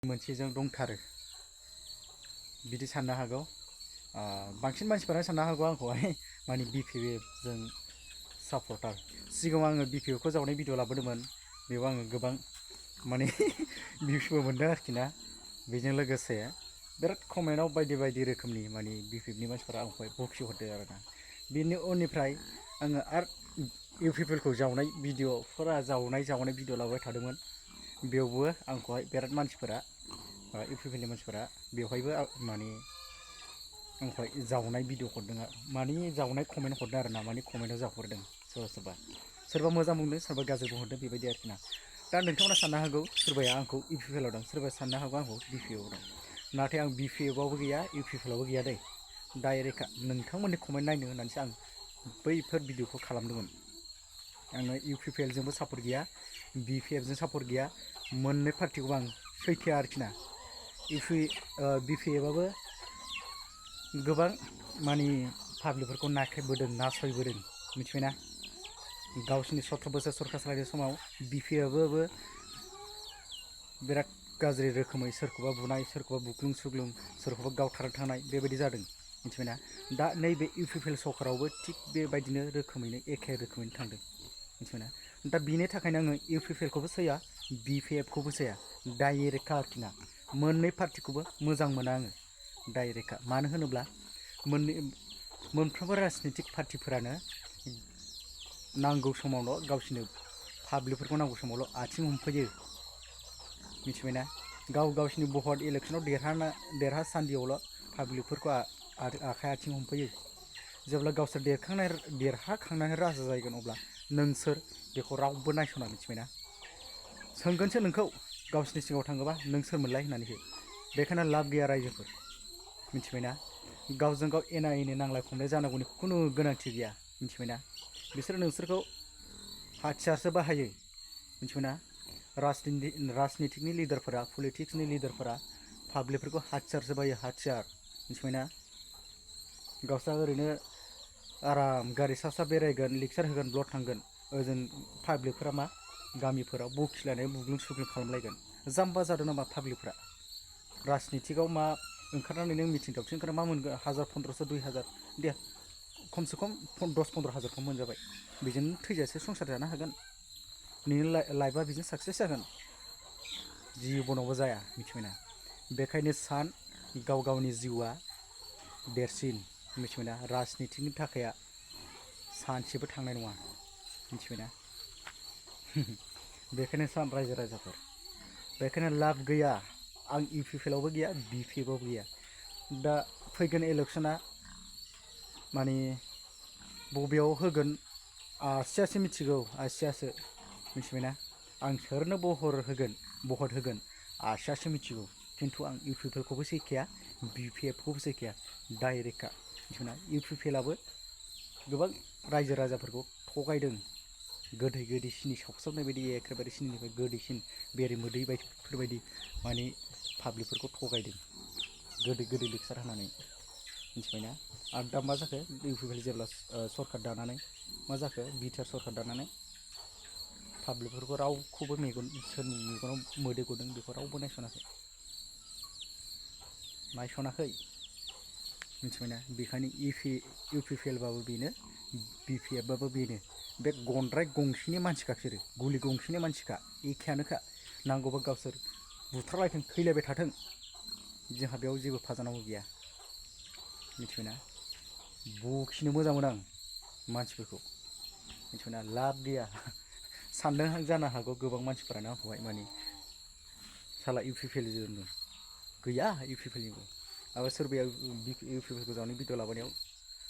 मोनसेजों दंथारो बिदि साननो हागौ। बांसिन मानसिफोरा साननो हागौ आंखौहाय माने BPF जों सापर्टार। सिगाङाव आङो BPF खौ जावनाय भिडिअ लाबोदोंमोन, बेयाव आङो गोबां माने भिउसबो मोनदों आरोखि ना। बेजों लोगोसे बिराद कमेन्टआव बायदि बायदि रोखोमनि माने BPF नि मानसिफोरा आंखौहाय बखि हरदों आरोना। बेनि उननिफ्राय आङो आरो UPPL खौ जावनाय भिडिअ लाबोबाय थादोंमोन। बेयावबो आंखौहाय बिराद मानसिफोरा UPPL नि मानसिफोरा बेवहायबो माने आंखौहाय जावनाय भिडिअ हरदों, माने जावनाय कमेन्ट हरदों आरो ना, माने कमेन्टआव जाहरदों सोरबा मोजां बुंदों, सोरबा गाज्रि बुंहरदों, बेबायदि आरोखि ना। दा नोंथांमोना साननो हागौ सोरबाया आंखौ UPPL आव दं, सोरबाया साननो हागौ आंखौ BPF आव दं। नाथाय आं BPF आवबो गैया, UPPL आवबो गैया दै। डाइरेक्टखा नोंथांमोननि कमेन्ट नायनो होननानैसो आं बैफोर भिडिअखौ खालामदोंमोन। आङो UPPL जोंबो सापर्ट गैया, BPF जों सापर्ट गैया, मोननै पार्टिखौबो आं सैथोआ आरोखि ना। BPF आबो गोबां माने पाब्लिकफोरखौ नाख्रेबबोदों, नासयबोदों, मिथिबायना। गावसिनि 17 बोसोर सरकार सालायनाय समाव BPF आबो बिराद गाज्रि रोखोमै सोरखौबा बुनाय, सोरखौबा बुग्लुं सुग्लुं, सोरखौबा गावथारनो थांनाय, बेबायदि जादों, मिथिबायना। दा नैबे UPPL सरकारावबो थिग बेबायदिनो रोखोमैनो एखे रोखोमैनो थांदों, मिथिबायना। दा बिनि थाखायनो आङो UPPL खौबो सैया, BPF खौबो सैया, डाइरेक्टखा आरोखि ना। मोननै पार्टिखौबो मोजां मोना आङो, डाइरेक्टखा। मानो होनोब्ला मोनफ्रोमबो राजनितिक पार्टिफोरानो नांगौ समावल' गावसिनो पाब्लिकफोरखौ नांगौ समावल' आथिं हमफैयो, मिथिबायना। गावसिनि भट इलेक्सनाव देरहासान्दियावल' पाब्लिकफोरखौ आखाइ आथिं हमफैयो। जेब्ला गावसोर देरहाखांनानै राजा जाहैगोन, अब्ला नोंसोर बेखौ रावबो नायस'ना, मिथिबायना। सोंगोनसो नोंखौ गावसिनि सिगाङाव थाङोबा नों सोरमोनलाय होननानैसो। बेखायनो लाब गैया रायजोफोर, मिथिबायना। गावजों गाव एना एनि नांलाय खमलाय जानांगौनि खुनु गोनांथि गैया, मिथिबायना। बिसोरो नोंसोरखौ हाथियारसो बाहायो, मिथिबायना। राजनितिकनि लिडारफोरा, पलिटिक्सनि लिडारफोरा पाब्लिकफोरखौ हाथियारसो बाहायो, हाथियार, मिथिबायना। गावस्रा ओरैनो आराम गारि सा सा बेरायगोन, लेक्सार होगोन, ब्लग थांगोन, ओजों पाब्लिकफोरा मा गामिफोराव बखिलायनाय, बुग्लुं सुग्लुं खालामलायगोन। जाम्बा जादों नामा पाब्लिकफ्रा? राजनितिकआव मा ओंखारनानै नों मिथिं दावथिं ओंखारना मा मोनगोन? 1000, 1500, 2000 दे, खमसे खम 10-15 हाजारखौ मोनजाबाय, बेजोंनो थैजासे संसार जानो हागोन। नोंनि लाइफआ बेजों साक्सेस जागोन, जिबनावबो जाया, मिथिबायना। बेखायनो गाव गावनि जिउआ देरसिन, मिथिबायना। राजनितिकनि थाखाय सानसेबो थांनाय नङा, मिथिबायना। बेखायनो रायजो राजाफोर, बेखायनो लाब गैया। आं UPPL आवबो गैया, BPF आवबो गैया। दा फैगोन इलेक्सना माने बबेयाव होगोन आसियासो मिथिगौ, आसियासो, मिथिबायना। आं सोरनो भट होगोन आसियासो मिथिगौ। खिन्थु आं UPPL खौबो सैखाया, BPF खौबो सैखाया, डाइरेक्टखा, मिथिबायना। UPPL आबो गोबां रायजो राजाफोरखौ थगायदों, गोदै सिनि सावसाबनाय बायदि, एखेबारे सिनिनिफ्राय गोदैसिन बेरे मोदै बायदिफोरबायदि माने पाब्लिकफोरखौ थगायदों, गोदै लेक्सार होनानै, मिथिबायना। आरो दा मा जाखो? UPPL जेब्ला सरकार दानानै मा जाखो? बिटिआर सरकार दानानै पाब्लिकफोरखौ रावखौबो सोरनि मेगनाव मोदै गदों बेखौ रावबो नायस'नाखै, मिथिबायना। बेखायनो UPPL बाबो बेनो, BPF बाबो बेनो, बे गनद्राय गंसेनि मानसिखा, बिसोरो गुलि गंसेनि मानसिखा, एखेयानोखा। नांगौबा गावसोर बुथारलायथों, थैलायबाय थाथों, जोंहा बेयाव जेबो फाजानांगौ गैया, मिथिबायना। बखिनो मोजां मोनो आं मानसिफोरखौ, मिथिबायना। लाब गैया। सानदों जानो हागौ गोबां मानसिफोरानो आंखौहाय माने साला UPPL जों दं, गैया UPPL निबो। आरो सोरबाया UPPL खौ जावनाय भिडिअ लाबोनायाव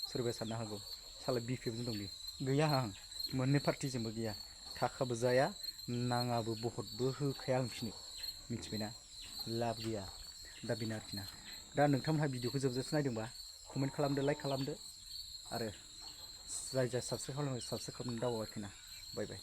सोरबाया साननो हागौ साला BPF जों दं बे। गैया, आं मोननै पार्टिजोंबो गैया, थाखाबो जाया, नाङाबो, भटबो होखाया आं बिसोरनो, मिथिबायना। लाब गैया। दा बेनो आरोखि ना। दा नोंथांमोनहा भिडिअखौ जोबजासे नायदोंबा कमेन्ट खालामदो, लाइक खालामदो, आरो जाय साबसक्राइब खालामनो दाबाव आरोखि ना। बाय बाय।